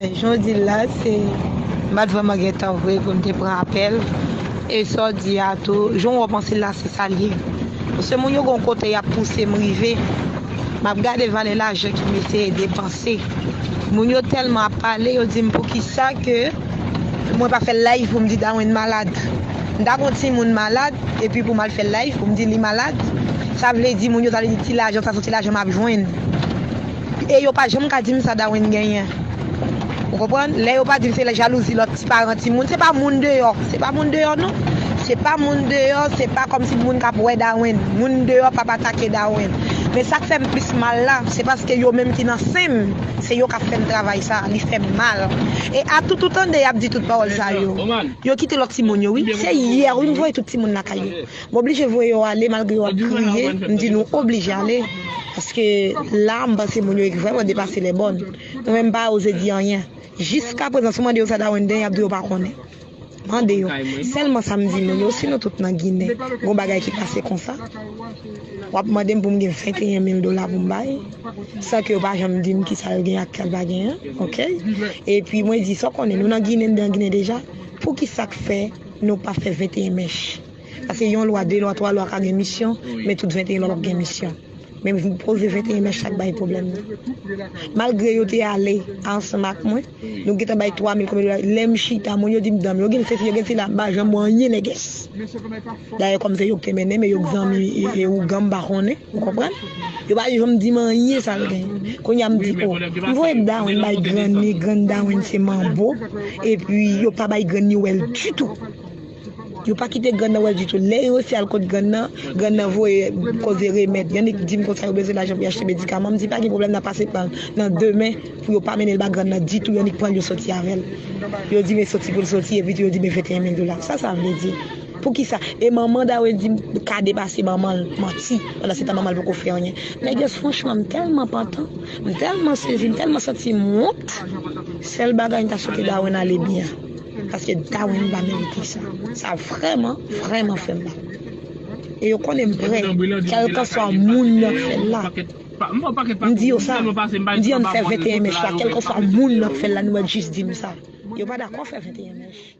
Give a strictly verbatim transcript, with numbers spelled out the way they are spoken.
Jan w di l la, se, m pa t vrèman gen tan vre pou m te pran apèl. E sa w di a tou, jan w panse l la, se sa l ye. Paske moun yo gon kote y ap pouse m rive. M ap gade valè lajan ke m eseye depanse. Moun yo tèlman ap pale, yo di m poukisa ke mwen pa fè live pou m di Darwin malad. M ta gon timoun malad, epi pou m al fè live pou m di li malad. Sa vle di moun yo ta vle di ti lajan sa, se ti lajan m ap jwenn. E yo pa janm ka di m sa Darwin genyen. Ou konprann? Lè yo pa di m se jalouzi lòt ti paran timoun, se pa moun deyò. Se pa moun deyò non. Se pa moun deyò, se pa kòmsi moun k ap wè Darwin. Moun deyò p ap atake Darwin. Men sa k fè m plis mal la, se paske yo menm ki nan sen m, se yo k ap fè m travay sa, li fè m mal. E a tout ou tande y ap di tout pawòl sa yo. Yo kite lòt timoun yo, wi. Se yè, wi, m voye tout timoun lakay yo. M oblije voye yo ale, malgre yo ap kriye, m di nou oblije ale. Paske la, m panse moun yo vrèman depase lè bòn. Mwen menm, m pa oze di anyen. Jiska prezan, si w mande yo sa Darwin genyen, y ap di yo pa konnen. Mande yo. Sèlman sa m di moun yo, si nou tout nan Ginen, gon bagay ki pase konsa, w ap mande m pou m gen venteyen mil dola pou m bay, san ke yo pa janm di m kisa l gen ak sa l pa gen an, oke? Epi mwen di, sa w konnen, nou nan Ginen, nan Ginen deja, poukisa k fè nou pa fè venteyen mèch? Paske yon lwa, de lwa, twa lwa ka gen misyon, men tout venteyen lwa p ap gen misyon. Men m poze venteyen mèch sa k bay pwoblèm nan. Malgre yo te ale ansanm ak mwen, nou gentan bay twa mil konbyen dola. Lè m chita, moun yo di m danm, yo gen sesi, yo gen sila, m pa janm wè anyen nègès. Dayè, kòm se yo k te mennen, men yo k zanmi e, e ougan, m pa konnen, ou konprann? Yo pa janm di m anyen sa l gen. Kounye a m di, o, m voye Darwin bay grann ni, grann Darwin se manbo, epi yo pa bay grann ni wè l ditou. Yo pa kite grann nan wè l ditou. Lè yo resi al kot grann nan, grann nan voye koze remèd. Yannick di m konsa yo bezwen lajan pou y achte medikaman. M di pa gen pwoblèm, n a pase pa l nan demen pou yo pa mennen l ba grann nan ditou. Yannick pran l, yo soti avè l. Yo di men soti pou l soti, epi tou yo di men venteyen mil dola. Sa sa vle di? Poukisa? E manman Darwin di m ka depase manman l, manti. Pandan se tan manman l poko fè anyen. Nègès, franchman, m tèlman pantan, m tèlman sezi, m tèlman santi m wont. Sèl bagay m ta swete Darwin ale byen. Paske Darwin pa merite sa. Sa vrèman, vrèman fè m mal. E yo konnen m prè, kèlkanswa moun nan k fè l la. M di yo sa, m di ann fè venteyen mèch la, kèlkanswa moun nan k fè l la, nou mèt jis di m sa. Yo pa dakò fè venteyen mèch.